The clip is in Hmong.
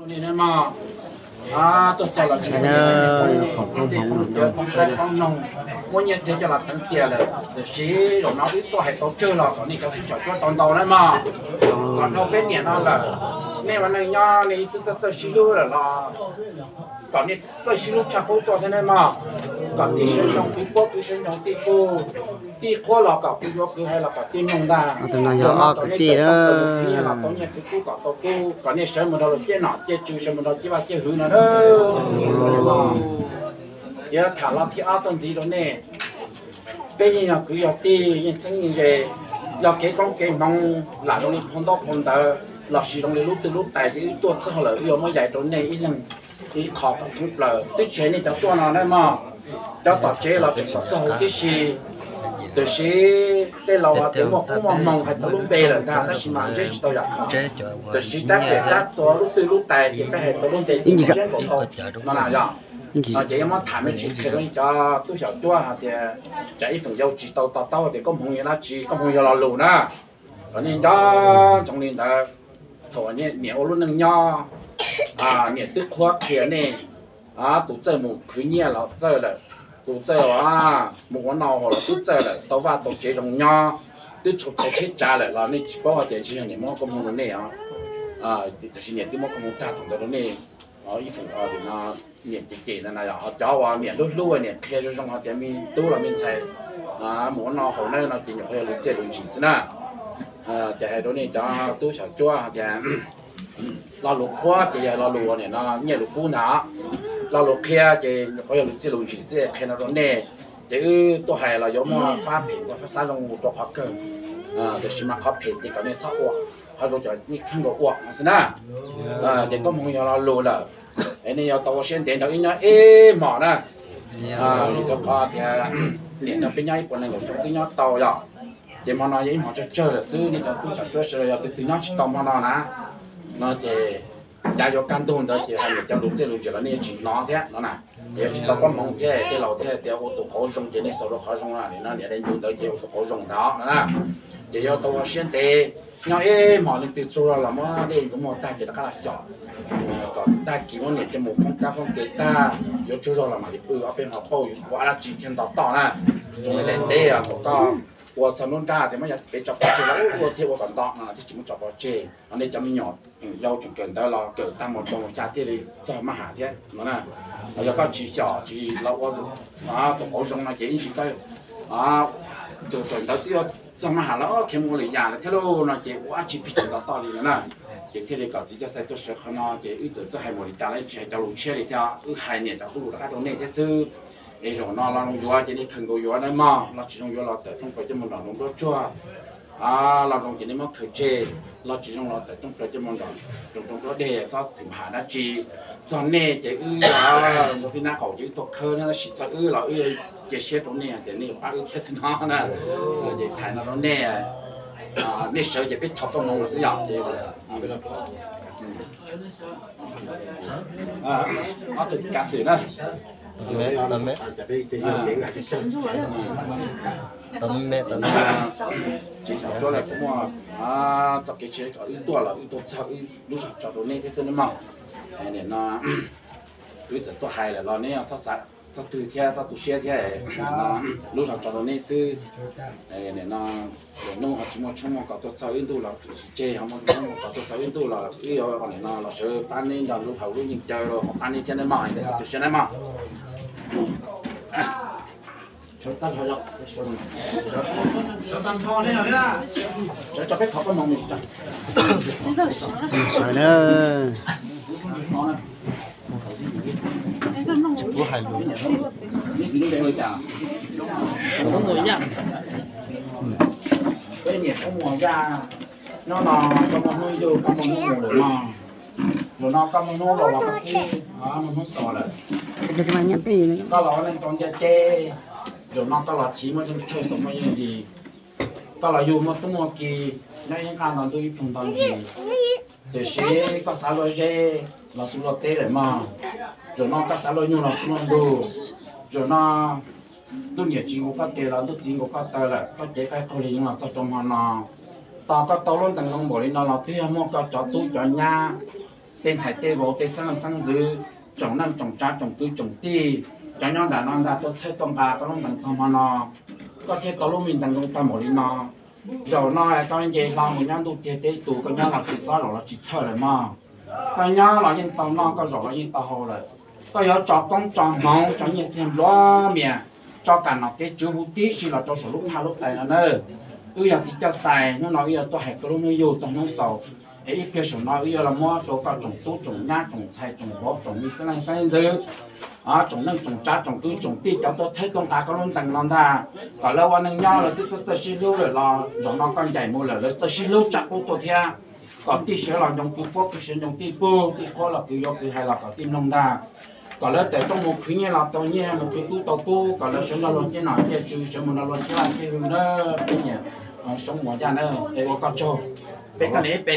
Ni mog, tuaj txog los tsis muaj nyiaj txiag coj los teev tiag lawm, tiam sis zaum no wb tuaj hais tau tsawg los kom nej cov tub cov cuab tau ntau na mog. Kom dhau peb niam no lawm, nej ua neej nyob nej ib txwm txawj txawj sib hlub lawm los kom nej txawj sib hlub tshaj qub tuaj thiab na mog. Kom tij sawv ntsoov kwv puab, kwv sawv ntsoov tij kub, tij qhuab los kom kwv yuav, kwv hais los kom tij mloog ntag. Zaum no kom nej tau nyiaj los tau nyiaj, kwv kub kom tau kub, kom nej sawv mus nrog luag ciaj nom ciaj tswv, sawv mus nrog ciaj vaj ciaj hwv no na. Ces tham los thib ob tuaj ntxiv rau nej, peb yeej yog kwv yog tij, yeej txheeb yeej ze, yog kev koob kev hmoov lam zoo li phau ntaub phau ntawv lossis zoo li lub twg lub tais ces wb tuaj txog lawm wb yuav muab yais rau nej ib leeg ib qho kom thoob plaws. Twb tsis hais nej cov tuaj no na mog, cov tom tsev los tseem kom txog huv tib si. Tiam sis tej laus hais tias muaj koob muaj hmoo hais tau lub npe lawm ntag, tab sis mas ntsib tsis tau yam. Tiam sis tab pem tab txog lub twg lub tais ces peb hais tau lub npe ces ntsib nkaus tau no na yog. No ces yuav muab tham me ntsis qhia rau cov tub xyaum cuab hais tias tsam ib feem yau tsis tau to taub tias koob hmoov yog dab tsi, koob hmoov yog lo lus na. Kom nej nco ntsoov li ntawd, thaum niam ua lub neej nyob, niam twb qhuab qhia nej, tus txawj mus khwv nyiaj los txawj lawm, tus txawj mus ua noj haus los twb txawj lawm, tau vaj tau tsev zoo nyob, twb tshau tau tsheb tsav lawm los nej tsis paub hais tias tsis yog niam muab koob hmoov rau nej os. Tiam sis niam twb muab koob hmoov tag thaum ntawd rau nej. Ib feem no niam cem cem ntawd na, ho cov uas niam hlub hlub niam qhia zoo zoo hais tias me tub los me ntxhais mus ua noj haus na no ces nyuam qhuav yog lus txiaj lus ntsim xwb na. Ces hais rau nej cov tub xyaum cuab hais tias lo lus qhuab ces yog lo lus uas nim no nyiaj lus kub ntag. Lo lus qhia ces nyuam qhuav yog lus txiaj lus ntsim xwb, qhia no rau nej. Ces wb tuaj hais los yuav muaj fab phem fab xav zoo mus rau qhov kawg, tiam sis mas qhov phem ces kom nej txhob ua, qhov zoo ces nej kheej nkaus ua no xwb na. Ces koob hmoov yog lo lus lawm, es nej yuav tau ua siab ntev nrog wb nyob ib hmos na. Vim rau qhov tias niam nrog peb nyob ib puas nees nkaum xyoo twb nyob tau yom. Ces hmo no yog ib hmos tsawg tsawg lawm xwb, nej cov tub cov cuab sawv daws yog tus twg nyob tsis tau hmo no na, no ces yav yuav kaj ntug ntawd ces hais niam cov lus txiaj lus ntsim los nej yuav tsis hnov thiab no na. Ces yuav tsis tau koob hmoov thiab, tej laus thiaj tias ua tus qauv zoo ces nej xaus rau qhov zoo no, nim no niam dai ncu ntawd ces ua tus qauv zoo ntawd no na. Ces yuav tau ua siab ntev, nyob ib hmos leej twg tsaug zog los muab dej ntxuav muag tag ces rov qab los xyom. Kom tag kis muab niam coj mus foob kab foob kev tag, yuav tsaug zog los mam li pw ob peb hmo pauj ua dab tsi thiaj nto toj na. Zoo li daim teb thaum koj ua txog nruab nrab tias muab yav pem tso pov tseg los ua thiaj ua kom nto no thiaj tsis muab tso pov tseg. Ho nej cov me nyuam yau tseem kawm ntawv los kawm tag mus rau xya thiaj li txog maj ham thiab no na. Yog koj tsis xyom tsis los ua tus qauv zoo no ces ib ntsis koj kawm ntawv twb yuav txog maj ham los khiav mus ua lwm yam lawm thiab lauj no ces ua dab tsi pheej tsis nto toj li no na. Ces thiaj li kom txiv coj xais tuaj sawv qhov no ces wb txawm txawj hais mus li cas los tsis hais cov lus tshiab li thiab, wb hais niam cov qub lus rov qab rau nej thiab xwb. Es zaum no los zoo yuav ces nej khaws nkaus yuav nawb mog, los tsis zoo yuav los tawm rooj plaws coj mus nram nroos nruab tsuag. Los zoo ces nej muab khaws tseg, los tsis zoo los tawm rooj plaws coj mus nram nroos nruab deg, txhob thwm ham dab tsi. Txog nej ces wb ua tib nab qaum ces wb tuaj khawb na, tab sis txog wb los wb cia siab rau nej tias nej yuav pab wb thiab xwb no na. Ces tham no rau nej, nej sawv ces peb thov koob hmoov los xwb yom. Ces ob tug kav xwm na, tsis xyov lawm kuv muaj txoj kev tsis kom wb tuaj los wb tuaj txog wb lub zog tso rau nej thiab xwb nawb mog. Nim no wb txawm tuaj hais lawm los neb txhob xav txog twg thiab txhob tu siab thiab. Lub zog tso rau neb xwb. Nim no lwm hnub ho tsis muaj tshoob muaj kos tuaj txog wb ntuj los tsis tseg, ho muaj tshoob muaj kos tuaj txog wb ntuj los wb yuav nim no los sawv pab neb nrog lub hauv lub yeej caw los pab neb thiab nawb mog, txhob tu siab nawb mog. Sawv tso peb thov koob hmoov. Sawv na. Peb niam Koob Muas Yaj, hnub no koj muaj hnub yug koj muaj hnub mus lawm mog. Zaum no koj muaj hnub laus los koj twb muaj hnub xaus lawm. Koj los ua neej rau ntiaj teb, zaum no koj los chiv muaj zeej thawj xaus muaj yeej yig. Koj los yug muaj tub muaj ki, nyob ib nqaj nto ntuj ib ploog nto ntsis. Tiam sis koj xav luaj zeb los xub luaj teb lawm mog. Zaum no koj xav luaj nyuj los xub luaj ntug. Zaum no ntuj niam tsis nkaus koj tes los ntuj txiv nkaus koj taw lawm, koj cev koj qaug li yeej los txog rau hmo no. Tos koj tau lub ntees zoo npaum li no los twb yog muaj koj cov tub cov nyab tej ntxhais tej vauv tej xeeb leej xeeb ntxwv, tsoom neej tsoom tsav tsoom kwv tsoom tij, cov nyob nram no ntag tuaj txhawb tuaj nqa koj lub ntees txog hmo no, koj thiaj tau lub me ntees zoo tag npaum li no. Zaum no koj nce hlo mus nyob ntuj tiag teb tus, koj nyob los tsis txob, zaum los tsis txhawj lawm mog. Koj nyob los yeej tau noj, koj zaum los yeej tau haus lawm. Koj yuav tso koob tso hmoov tso nyiaj txiag nplua mias, tso kam nom kev tswv huv tib si los rau saum lub phaj lub tais no nawb. Wb yog txiv coj xais, hnub no wb yuav tuaj hais koj lub hnub yug txog hnub xaus, es ib pliag saum no wb yuav los muab rau koj tsoom tub tsoom nyab tsoom ntxhais tsoom vauv tsoom me xeeb leej xeeb ntxwv, tsoom neej tsoom tsav tsoom kwv tsoom tij cov tuaj txhawb tuaj nqa koj lub ntees no ntag, kom lawv ua neej nyob lawv twb txawj txawj sib hlub lawm los zaum no koj ncaim mus lawm lawv txawj sib hlub tsa qub tuaj thiab. Kom tij sawv los ncoo kwv puab, kwv sawv ncoo tij pug, tij qhuab los kwv yuav kwv hais los kom tij mloog ntag. Kom lawv tawm rooj mus khwv nyiaj los tau nyiaj, mus khwv kub tau kub, kom lawv sawv nrog luag ciaj nom ciaj tswv, sawv mus nrog luag ciaj laj ciaj hwj na. Peb nyiam Soob Muas Yaj na, es ua koj tsaug. Peb koj niam ib pe.